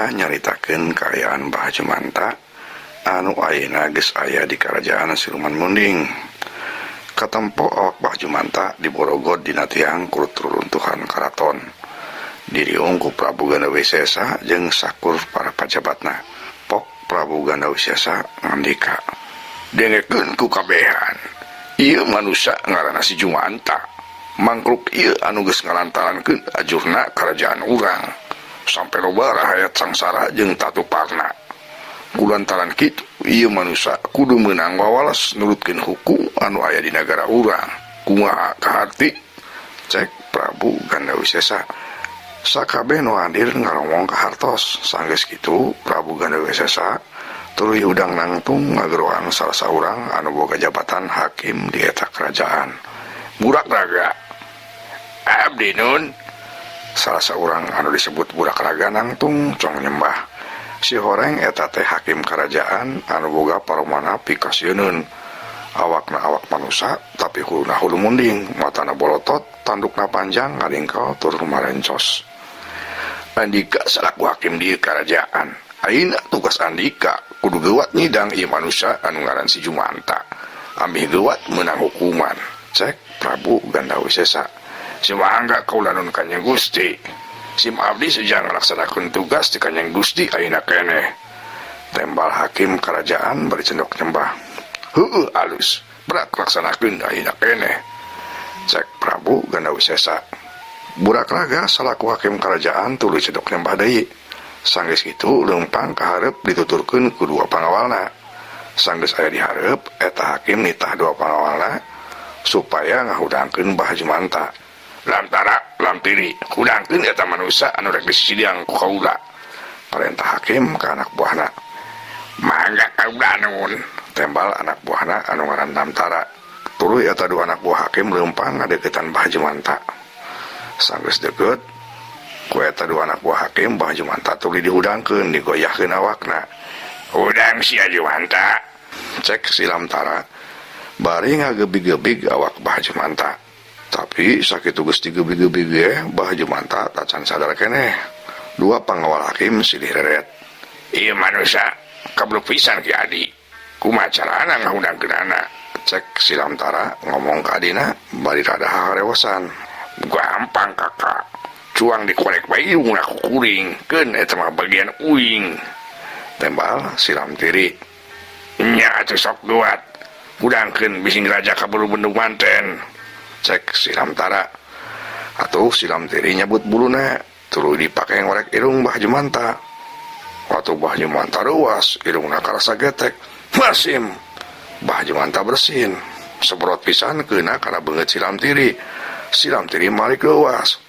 Nyaritakeun kaayaan Mbah Jumanta anu ayeuna geus aya di Karajaan Siluman Munding. Katempo awak Mbah Jumanta diborogod dina tiang kurut reruntuhan karaton. Diriung ku Prabu Gandawisesa jeung sakur para pajabatna. Pok Prabu Gandawisesa ngandika, "Dengekeun ku kabehan. Ieu manusa ngaranna si Jumanta. Mangkluk ieu anu geus ngalantarankeun ajurna karajaan urang." Sampai loba rahayat sangsara jeung tatuparna. Kulantaran kitu ieu manusa kudu meunang wawalas nurutkeun hukum anu aya di nagara urang. Kumaha kaharti? Cek Prabu Gandawisesa. Sakabeh nu hadir ngaromong kahartos. Sanggeus kitu Prabu Gandawisesa tuluy hudang nangtung ngagerohan salah saurang anu boga jabatan hakim di eta kerajaan. Burak Raga. Abdi nun. Salah seorang anu disebut Burak Raga nangtung cong nyembah. Si horeng eta teh hakim kerajaan anu boga paromana pikasieun. Awakna awak manusa tapi huluna hulu munding, matana bolotot, tandukna panjang ngaringkel tur marencos. Andika salaku hakim di kerajaan. Ayeuna tugas Andika kudu geuwat nyidang ieu manusa anu ngaran si Jumanta. Amih geuwat meunang hukuman. Cek Prabu Gandawisesa. Simangga kaula nun Kanjeng Gusti. Sim abdi sejang ngalaksanakeun tugas di Kanjeng Gusti ayeuna keneh. Tembal hakim kerajaan bari cendok nyembah. Heueuh alus, berat laksanakeun ayeuna keneh. Cek Prabu Gandawisesa. Burak Raga salaku hakim kerajaan tuluy cendok nyembah deui. Sanggeus kitu leumpang ka hareup dituturkeun ku dua pangawalna. Sanggeus aya di hareup eta hakim nitah dua pangawalna supaya ngahudangkeun Mbah Jumanta. Lantara lamtiri hudangkeun eta manusa anu rek disisidiang ku kaula. Parentah hakim ka anak buahna. Mangga kaula nun. Tembal anak buahna anu ngaran Lamtara. Tuluy eta dua anak buah hakim leumpang ngadeukeutan Mbah Jumanta. Sanggeus deukeut ku eta dua anak buah hakim Mbah Jumanta tuluy dihudangkeun digoyahkeun awakna. Hudang sia Jumanta. Cek si Lamtara bari ngagebig-gebig awak Mbah Jumanta. Tapi sakitu geus digebig-gebig ge Mbah Jumanta tacan sadar keneh. Dua pangawal hakim silih reret. Ieu manusa kabluk pisan Ki Adi. Kumaha carana ngahudangkeunana? Cek si Lamtara ngomong ka adina bari rada harewosan. Gampang kakak. Cuang dikorek bae irungna ku kuring. Keun eta mah bagian uing. Tembal si Lamtiri. Nya atuh sok geuwat. Hudangkeun bising raja kaburu bendung manten. Cek si Lamtara. Atuh si Lamtiri nyabut buluna tuluy dipake ngorek irung Mbah Jumanta. Waktu Mbah Jumanta ruas irungna karasa getek. Masim. Mbah Jumanta bersin. Sebrot pisan keuna kana beungeut si Lamtiri. Si Lamtiri malik leuwas.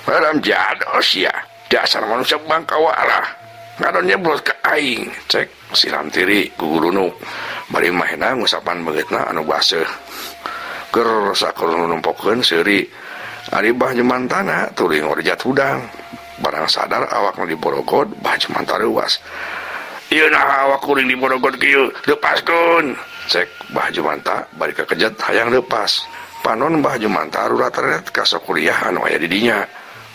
Haram jados ya. Dasar manusia bangkawala. Ngadon nyebrot ka aing. Cek si Lamtiri gugurunuk. Bari mahena ngusapan beungeutna anu baseuh. Keur sakur numpokeun seuri. Ari Mbah Jumantana tuluy ngorjat hudang. Barang sadar awakna diborogod, Mbah Jumanta reuwas. Ieu naha awak kuring diborogod kieu, leupaskeun. Cek Mbah Jumanta bari kakejet hayang leupas. Panon Mbah Jumanta rurat-reret ka sakuliah anu aya di dinya.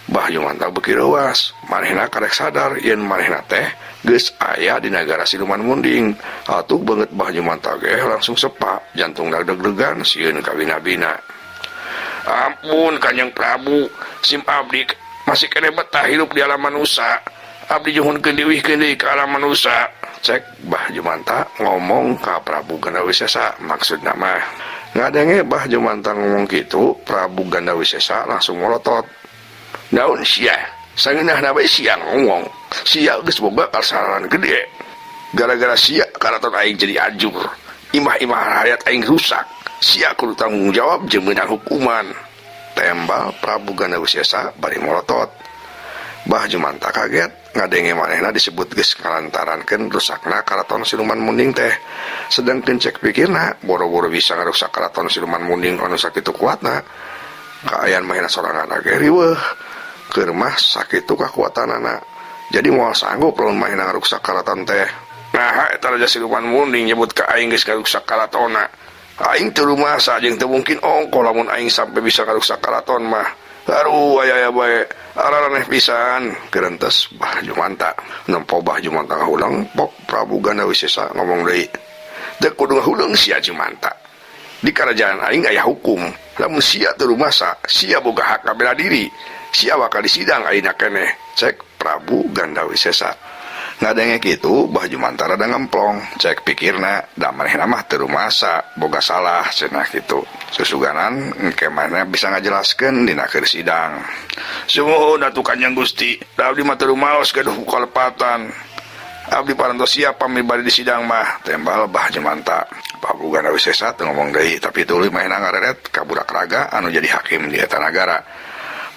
Mbah Jumanta beuki reuwas, manehna karek sadar yen manehna teh geus aya di nagara Siluman Munding. Atuh beungeut Mbah Jumanta ge langsung sepa, jantung deg-degan sieun kabina-bina. Ampun Kanjeng Prabu, sim abdi Masih keneh betah hirup di alam manusia. Abdi nyuhunkeun diuihkeun deui ka alam manusia. Cek Bah Jumanta ngomong ka Prabu Gandawisesa maksudna mah. Ngadenge Bah Jumanta ngomong kitu, Prabu Gandawisesa langsung molotot. Naon sia? Sangeunahna bae sia ngomong. Sia geus boga kasalahan gede. Gara-gara sia karaton aing jadi ajur. Imah-imah rakyat aing rusak. Sia kudu tanggung jawab jeung meunang hukuman. Tembal Prabu Gandawisesa bari molotot. Bah Jumanta kaget ngadenge manehna disebut geus ngalantarankeun rusakna karaton Siluman Munding teh. Sedangkeun cek pikirna boro-boro bisa ngarusak karaton Siluman Munding anu sakitu kuatna. Kaayaan manehna sorangan ge riweuh. Keur mah sakitu kakuatanana. Jadi moal sanggup lamun manehna ngaruksak karaton teh. Nah, eta Raja Siluman Munding nyebut ka aing geus ngaruksak karatonna. Aing teu rumasa jeung teu mungkin ongkoh lamun aing sampai bisa ngaruksak karaton mah. Aduh, aya-aya bae. Araraneh pisan. Gerentes Bah Jumanta. Nempo Bah Jumanta ngahulang, pok Prabu Gandawisesa ngomong deui. Teu kudu ngahuleung sia Jumanta. Di kerajaan aing aya hukum. Lamun sia teu rumasa, sia boga hak ngabela diri. Sia bakal disidang ayeuna keneh. Cek Prabu Gandawisesa. Ngadenge kitu Bah Jumanta rada ngemplong. Cek pikirna da manehna mah teu rumasa, boga salah cenah kitu. Susuganan engke manehna bisa ngajelaskeun dina keur sidang. Sumuhun atuh Kanjeng Gusti, da abdi mah teu rumaos gaduh kalepatan. Abdi parantos siap pami bade di sidang mah, tembal Bah Jumanta. Prabu Gandawisesa teu ngomong deui, tapi tuluy manehna ngareret ka budak raga anu jadi hakim di eta nagara.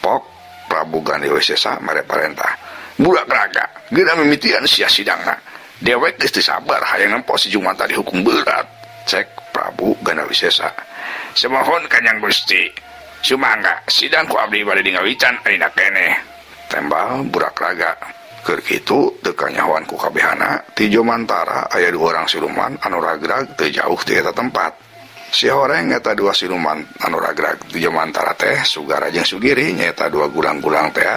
Pok Prabu Gandawisesa mere parentah. Budak raga, geura mimitian sia sidangna. Dewek geus teu sabar hayang nempo si Jumanta dihukum berat. Cek Prabu Gandawisesa. Sumuhun Kanjeng Gusti. Sumangga sidang ku abdi bade dingawitan ayeuna keneh. Tembal budak raga. Keur kitu teu kanyahoan ku kabehana, ti Jomantara aya dua orang siluman anu ragrag teu jauh ti eta tempat. Si horeng eta dua siluman anu ragrag ti Jomantara teh Sugara jeung Sugiri nyaeta dua gulang-gulang teh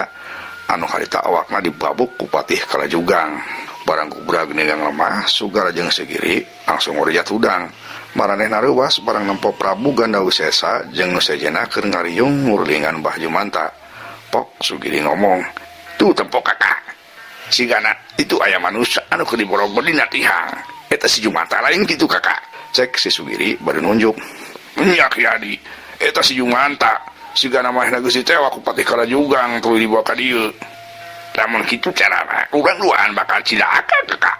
anu harita awakna dibabuk ku Patih Kalajugang. Barang kubrag negang lemah, Sugara jeung Sugiri langsung ngorejat hudang. Maranehna reuwas barang nempo Prabu Gandawisesa jeung nu sejenna keur ngariung ngurlingan Bah Jumanta. Pok Sugiri ngomong, "Tuh tempo kakak. Sigana itu aya manusia anu keur diborobor dina tihang. Eta si Jumanta lain kitu kakak." Cek si Sugiri bari nunjuk. "Nya Ki Adi, eta si Jumanta. Sigana manehna geus ditewak ku Patih Kalajugang tuluy dibawa ka dieu. Lamun kitu carana, urang duaan bakal cilaka kakak.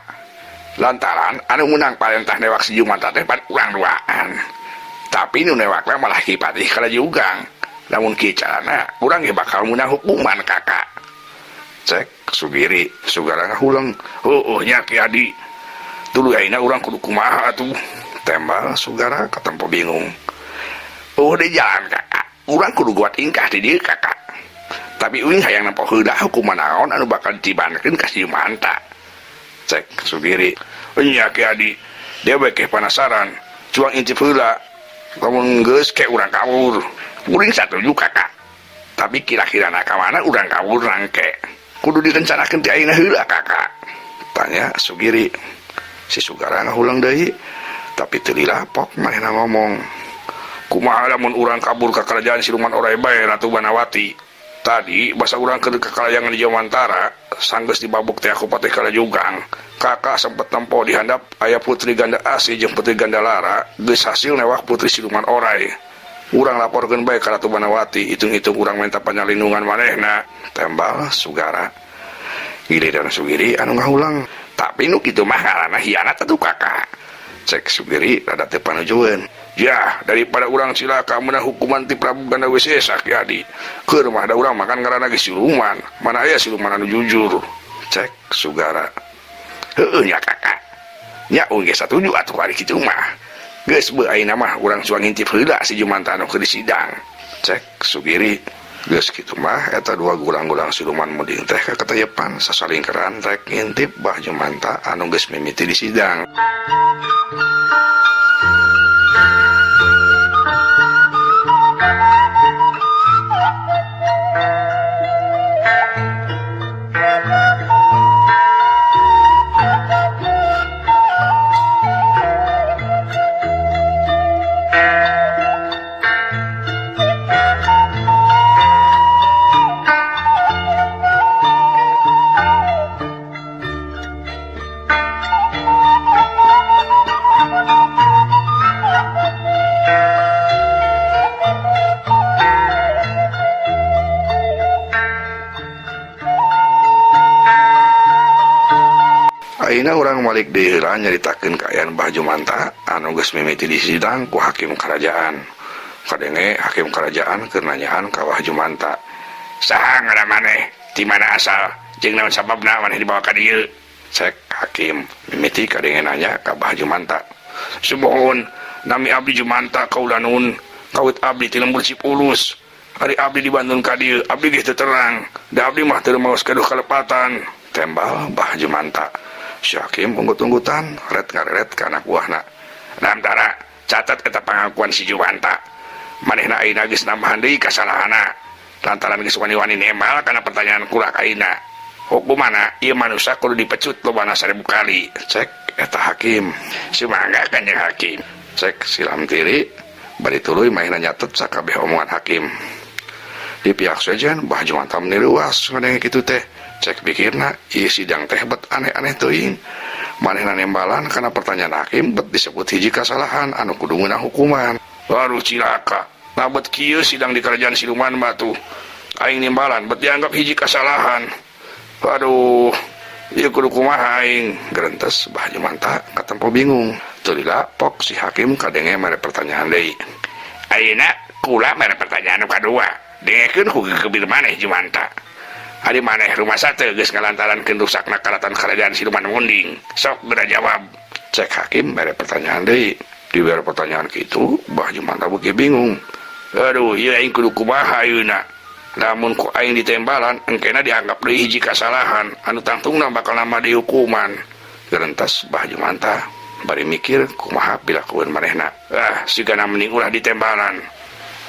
Lantaran anu meunang parentah newak si Jumanta teh pan urang duaan. Tapi nu newakna malah Ki Patih Kalajugang. Lamun kieu carana, urang ge bakal meunang hukuman kakak." Cek Sugiri, Sugara ngahuleng. "Heueuh nya Ki Adi. Tuluy ayeuna urang kudu kumaha atuh?" Tembal Sugara katempo bingung. "Oh di jalan kakak. Urang kudu guat ingkah di dieu kakak. Tapi uing hayang nempo heula hukuman naon anu bakal dibankeun ka si Jumanta." Cek Sugiri. "Nya Ki Adi, dewek ke penasaran. Cuang intip heula. Lamun geus ke urang kabur. Kuring satuju kakak. Tapi kira-kira na ka mana urang kabur nangke? Kudu direncanakeun ti ayeuna heula kakak." Tanya Sugiri. Si Sugara ngahulang deui, tapi teu lila pok manehna ngomong. "Kumaha lamun urang kabur ka kerajaan Siluman Orai bae Ratu Banawati? Tadi basa urang keur ka kalayangan di Jomantara, sanggeus dibabuk teh ku Patih Kalajugang. Kakak sempet nempo di handap aya Putri Ganda Asih jeung Putri Ganda Lara, geus hasil newak Putri Siluman Orai. Urang laporkeun bae ka Ratu Banawati, hitung-hitung urang minta panyalindungan manehna." Tembal Sugara. Giliran Sugiri anu ngahulang. "Tapi nu kitu mah ngaranna hianat atuh kakak." Cek Sugiri rada teu panujueun. "Yah, daripada urang cilaka meunang hukuman ti Prabu Gandawisesa Ki Adi. Keur mah da urang makan ngaranna ge siluman. Mana aya siluman anu jujur." Cek Sugara. "Heueuh nya kakak. Nya uing ge satuju atuh ari kitu mah. Geus beuh ayeuna mah urang cuang ngintip heula si Jumanta anu keur disidang." Cek Sugiri. Geus kitu mah eta dua gulang-gulang siluman munding teh kaketeyepan sasalingkeran rek ngintip Bah Jumanta anu geus mimiti disidang. Ayeuna urang malik deui heula nyaritakeun kaayaan Bah Jumanta anu geus mimiti disidang ku hakim karajaan. Kadenge hakim karajaan keur nanyaan ka Bah Jumanta. Saha ngaran maneh? Ti mana asal? Jeung naon sababna maneh dibawa ka dieu? Cek hakim mimiti kadenge nanya ka Bah Jumanta. Sumuhun, nami abdi Jumanta kaula nun. Kawit abdi ti lembur Cipulus. Ari abdi dibantun ka dieu, abdi geus teu terang. Da abdi mah teu maos gaduh kalepatan. Tembal Bah Jumanta. Si hakim unggut-unggutan, ret ngareret ka anak buahna. Lamtara, catat eta pangakuan si Jumanta. Manehna ayeuna geus nambahan deui kasalahana. Lantaran geus wani-wani nembal kana pertanyaan kula ayeuna. Hukumanna ieu manusia kudu dipecut lobana 1000 kali. Cek eta hakim. Sumangga kanjeng hakim. Cek si Lamtiri bari tuluy manehna nyatet sakabeh omongan hakim. Di pihak sejen Bah Jumanta meni reuas ngadenge kitu teh. Cek pikirna ieu sidang teh bet aneh-aneh teuing. Manehna nembalan kana pertanyaan hakim bet disebut hiji kasalahan anu kudu ngeunah hukuman. Waduh cilaka. Nah bet kieu sidang di kerajaan siluman batu. Aing nembalan bet dianggap hiji kasalahan. Waduh, ieu kudu kumaha aing? Gerentes Bah Jumanta katempo bingung. Teu lila pok si hakim kadenge mere pertanyaan deui. Ayeuna kula mere pertanyaan nu kadua. Dengekeun ku gegebir maneh Jumanta. Ari maneh rumasa teu geus ngalantarankeun rusakna karaton kerajaan siluman munding. Sok geura jawab. Cek hakim mere pertanyaan deui. Dibere pertanyaan kitu, Bah Jumanta beuki bingung. Aduh, ieu aing kudu kumaha ayeuna? Lamun ku aing ditembalan, engkena dianggap deui hiji kasalahan anu tangtungna bakal nambah deui hukuman. Gerentes Bah Jumanta bari mikir kumaha pilakueun manehna. Ah, sigana mending ulah ditembalan.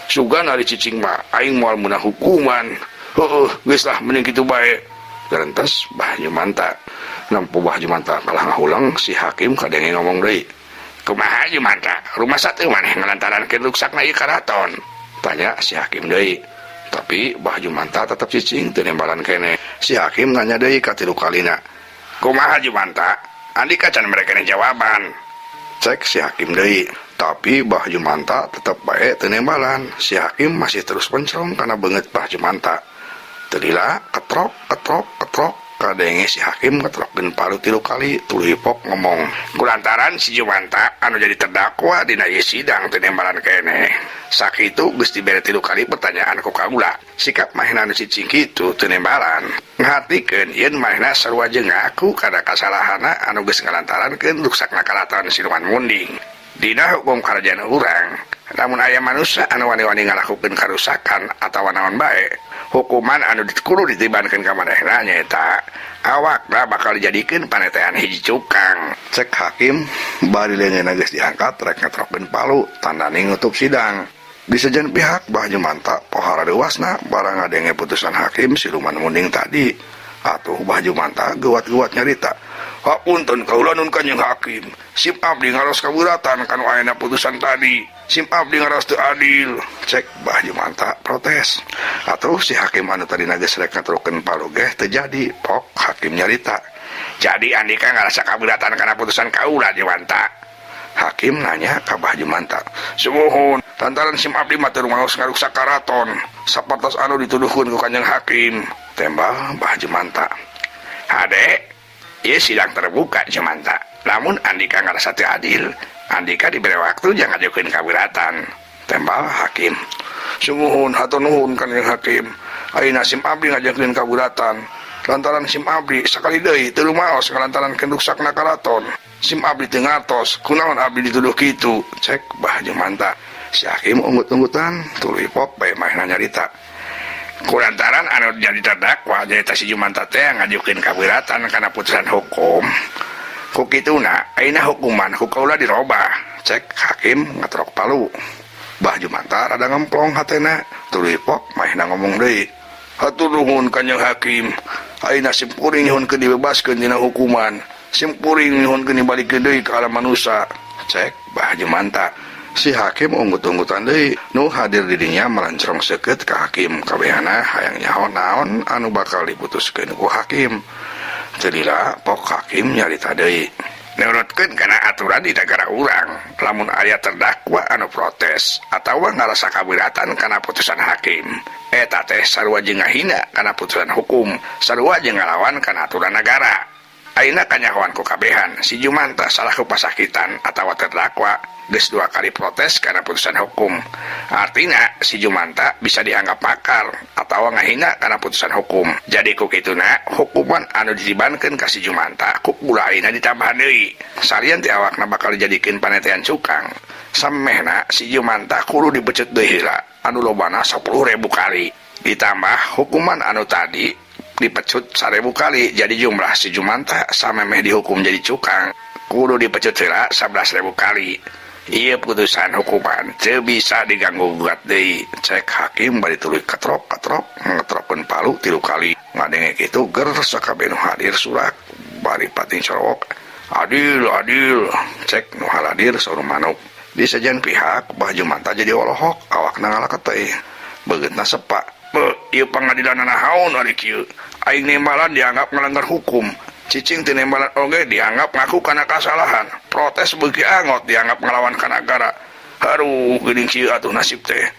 Sugan ari cicing mah aing moal meunang hukuman. Heueuh, geus lah mending kitu bae. Gerentes Bah Jumanta. Nempo Bah Jumanta kalah ngahulang si hakim kadenge ngomong deui. Kumaha Jumanta? Rumasa teu maneh ngalantarankeun ruksakna ieu karaton? Tanya si hakim deui. Tapi Bah Jumanta tetep cicing teu nembalan keneh. Si hakim nanya deui katilu kalina. Kumaha Jumanta? Andika can mere keneh jawaban. Cek si hakim deui. Tapi Bah Jumanta tetep bae teu nembalan. Si hakim masih terus mencrong kana beungeut Bah Jumanta. Teu lila ketrok ketrok ketrok kadenge si hakim ngetrokkeun palu 3 kali tuluy pok ngomong. Kulantaran si Jumanta anu jadi terdakwa dina ieu sidang teu nembalan keneh. Sakitu geus dibere 3 kali pertanyaan ku kaula. Sikap manehna anu cicing kitu teu nembalan. Ngahartikeun yen manehna sarua jeung ngaku kana kasalahanna anu geus ngalantarankeun ruksakna karaton siluman munding. Dina hukum karajaan urang, lamun aya manusia anu wani-wani ngalakukeun karusakan atawa naon bae, hukuman anu kudu ditibankeun ka manehna nyaeta awakna bakal dijadikeun panetean hiji cukang. Cek hakim bari leungeunna geus diangkat rek ngetrokkeun palu tandane nutup sidang. Di sejen pihak Bah Jumanta pohara dewasna barang ngadenge putusan hakim siluman munding tadi. Atuh Bah Jumanta geuwat-geuwat nyarita. Hapunten kaula nun kanjeng hakim. Sim abdi ngaros kaburatan kanu ayeuna putusan tadi. Sim abdi ngaros teu adil. Cek Bah Jumanta protes. Atuh si hakim anu tadi geus rek ngatrokeun palu geh teu jadi. Pok hakim nyarita. Jadi andika ngarasa kaburatan kana putusan kaula Jumanta. Hakim nanya ka Bah Jumanta. Sumuhun, lantaran sim abdi mah teu rumaos ngaruksak karaton. Sapertos anu dituduhkeun ku kanjeng hakim. Tembal Bah Jumanta. Hade, ieu sidang terbuka Jumanta. Lamun andika ngarasa teu adil, andika dibere waktu jangan ngajukeun kaberatan. Tembal hakim. Sumuhun, hatur nuhun kanjeng hakim. Ayeuna sim abdi ngajukeun kaberatan. Lantaran sim abdi sakali deui teu rumaos ngalantarankeun ruksakna karaton. Sim abdi teu ngartos, kunaon abdi dituduh kitu? Cek Bah Jumanta. Si hakim unggut-unggutan, tuluy pok bae manehna nyarita. Kulantaran anu jadi terdakwa nyaeta si Jumanta teh ngajukeun kaberatan kana putusan hukum. Ku kituna ayeuna hukuman ku kaula dirobah. Cek hakim ngatrok palu. Bah Jumanta rada ngemplong hatena, tuluy pok manehna ngomong deui. Hatur nuhun kanjeng hakim. Ayeuna sim kuring nyuhunkeun dibebaskeun dina hukuman. Sim kuring nyuhunkeun dibalikeun deui ka alam manusia. Cek Bah Jumanta. Si hakim unggut-unggutan deui. Nu hadir di dinya melencrong seukeut ka hakim. Kabehana hayang nyaho naon anu bakal diputuskeun ku hakim. Teu lila pok hakim nyarita deui. Nurutkeun kana aturan di negara urang, lamun aya terdakwa anu protes atawa ngarasa kaberatan kana putusan hakim, eta teh sarua jeung ngahina kana putusan hukum, sarua jeung ngalawan kana aturan negara. Ayeuna kanyahoan ku kabehan si Jumanta salaku pasakitan atawa terdakwa geus dua kali protes kana putusan hukum. Artina si Jumanta bisa dianggap makar atawa ngahina kana putusan hukum. Jadi ku kituna hukuman anu ditibankeun ka si Jumanta ku kula ayeuna ditambahan deui. Salian ti awakna bakal dijadikeun panetean cukang. Samehna si Jumanta kudu dipecut deui heula anu lobana 10.000 kali. Ditambah hukuman anu tadi dipecut 1.000 kali, jadi jumlah si Jumanta samemeh dihukum jadi cukang kudu dipecut heula 11.000 kali. Ieu putusan hukuman teu bisa diganggu gugat deui. Cek hakim bari tuluy ketrok-ketrok ngetrokeun palu 3 kali. Ngadenge kitu ger sakabeh nu hadir surak bari pating corowok. Adil, adil, cek nu haladir saur manuk. Di sejen pihak Bah Jumanta jadi olohok awakna ngalaketeh. Beungeutna sepa. Beuh, ieu pangadilan naon ari kieu? Aing nembalan dianggap ngalanggar hukum. Cicing teu nembalan oge dianggap ngaku kana kasalahan. Protes beuki angot dianggap ngalawan ka nagara. Haruh, geuning kieu atuh nasib teh.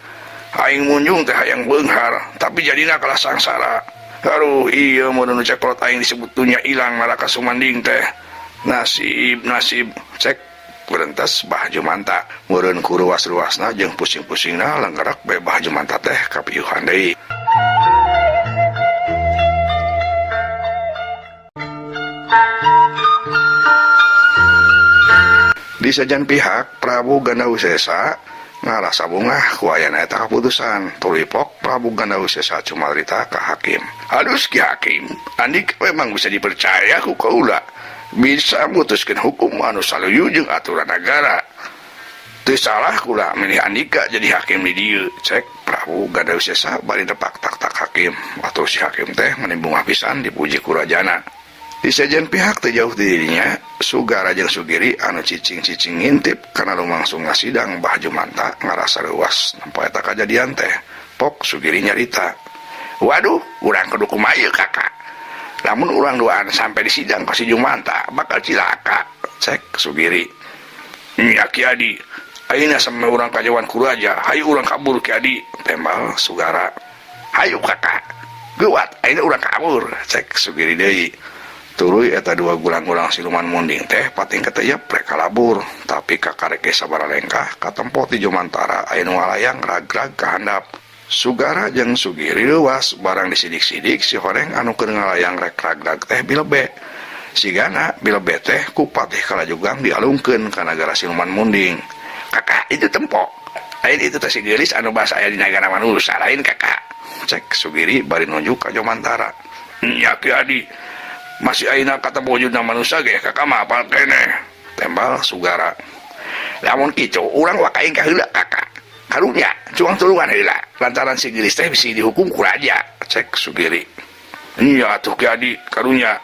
Aing munjung teh hayang beunghar, tapi jadina kalah sangsara. Haruh, ieu mun nu cekolot aing disebut dunya ilang neraka sumanding teh. Nasib, nasib, cek berentes Bah Jumanta. Meureun ku ruas-ruasna jeung pusing-pusingna langgerak bae Bah Jumanta teh kapiuhan deui. Di sejan pihak Prabu Gandawisesa ngarasa bungah ku ayana eta kaputusan. Tuluy pok Prabu Gandawisesa cumarita ka hakim. Halus Ki Hakim, andik memang bisa dipercaya ku kaula. Bisa mutuskeun hukum anu saluyu jeung aturan nagara. Teu salah kula milih andika jadi hakim di dieu. Cek Prabu Gandawisesa bari nepak tak-tak hakim. Atuh si hakim teh meni bungah pisan dipuji ku rajana. Di sejen pihak teu jauh ti dirinya, Sugara jeung Sugiri anu cicing-cicing ngintip kana lumangsung ngasidang Bah Jumanta ngarasa leuwas nempo eta kajadian teh. Pok Sugiri nyarita, waduh, urang kudu kumaha ieu kakak. Lamun urang duaan sampai di sidang ka si Jumanta bakal cilaka. Cek Sugiri. Nya Ki Adi, ayeuna sampe urang kajauhan ku raja, hayu urang kabur Ki Adi, tembal Sugara. Hayu kakak, geuwat ayeuna urang kabur, cek Sugiri deui. Tuluy eta dua gulang-gulang siluman munding teh pating keteyep rek kalabur, tapi kakarek ge sabaraha lengkah katempo ti Jumantara aya nu ngalayang rag-rag ka handap. Sugara jeung Sugiri leuwas barang disidik-sidik si horeng anu keur ngalayang rek rag-rag teh bilebe. Sigana bilebe teh ku patih kalajugang dialungkeun ka nagara siluman munding. Kakak itu tempo. Lain itu teh si geulis anu basa aya di nagara manusa lain kakak. Cek Sugiri bari nunjuk ka Jumantara. Nya Ki Adi, masih ayeuna kata wujudna manusa ge kakak mah apal keneh. Tembal Sugara. Lamun kitu urang wakaing ka heula kakak. Karunya cuang tulungan heula lantaran si geulis teh bisi dihukum ku raja. Cek Sugiri. Nya atuh Ki Adi karunya.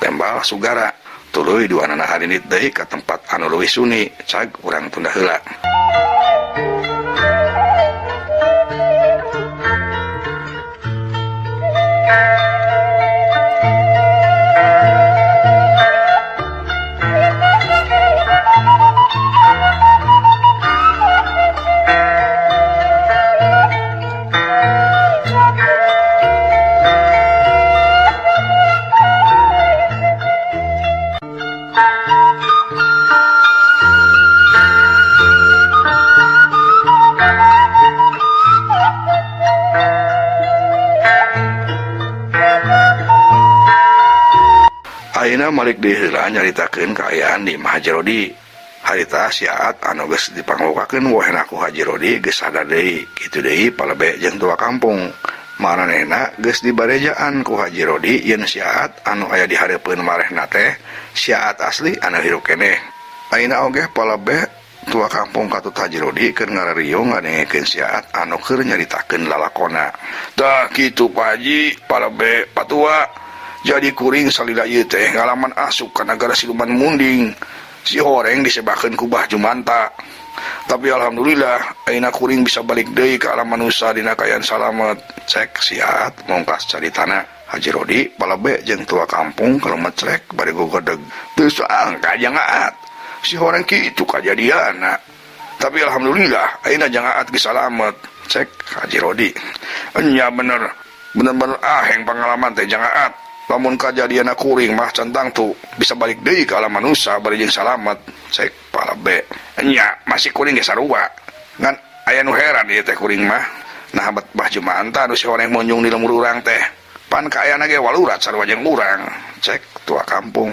Tembal Sugara. Tuluy duanana harinit deui ka tempat anu leuwih suni. Cag urang tunda heula. Ayeuna malik deui heula nyaritakeun kaayaan di Imah Haji Rodi. Harita siat anu geus dipanglukakeun wohena ku Haji Rodi geus sadar deui, kitu deui palebe jeung tua kampung. Maranehna geus dibarejaan ku Haji Rodi yen siat anu aya di hareupeun marehna teh siat asli anu hirup keneh. Ayeuna oge palebe tua kampung katut Haji Rodi keur ngarariung ngadengekeun siat anu keur nyaritakeun lalakona. Tah kitu Pak Haji, palebe patua. Jadi kuring salila ieu teh ngalaman asup ka nagara siluman munding. Si horeng disebakeun ku Bah Jumanta. Tapi alhamdulillah ayeuna kuring bisa balik deui ka alam manusa dina kaayaan salamet. Cek siat mongkas caritana. Haji Rodi palebe jeung tua kampung kalumecrek bari gogodeg. Teu sangka jangaat. Si horeng kitu kajadianna. Tapi alhamdulillah ayeuna jangaat geus salamet. Cek Haji Rodi. Enya bener. Bener-bener aheng pengalaman teh jangaat. Lamun kajadianna kuring mah can tangtu bisa balik deui ka alam manusa bari jeung salamet, cek Palebe. Nya, masih kuring ge sarua. Ngan aya nu heran ieu teh kuring mah. Nah bet Bah Jumanta anu si horeng monjung di lembur urang teh. Pan kaayana ge walurat sarua jeung urang, cek tua kampung.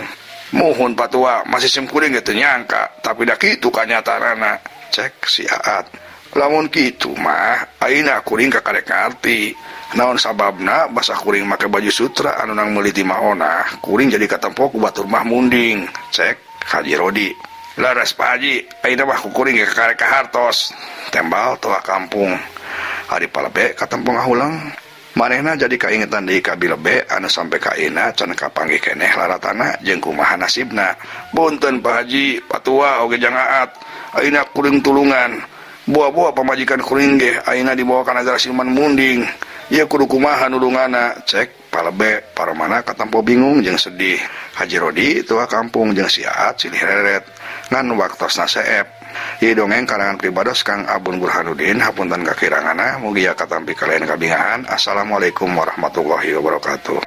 Muhun Patua, masih sim kuring ge teu nyangka, tapi da kitu kanyataanana, cek si Aat. Lamun kitu mah ayeuna kuring kakarek ngarti naon sababna basa kuring make baju sutra anu nang meuli ti maona kuring jadi katempo ku batur mah munding, cek Haji Rodi. Laras Pak Haji, ayeuna mah ku kuring ge kakarek kahartos, tembal tua kampung. Ari Palebe katempo ngahulang manehna jadi kaingetan deui ka Bilebe anu sampe ka ayeuna can kapanggih keneh laratana jeung kumaha nasibna. Punten Pak Haji, Patua oge jang Aat, ayeuna kuring tulungan. Buah-buah pamajikan kuring ge ayeuna dibawa ka nagara siluman munding. Ieu kudu kumaha nulunganna, cek Palebe paromana katempo bingung jeung sedih. Haji Rodi tua kampung jeung si Aat silih reret ngan waktosna seep. Ieu dongeng karangan pribados Kang Abun Burhanuddin, hapunten kakiranganna, mugia katampi kalian kabingahan. Assalamualaikum warahmatullahi wabarakatuh.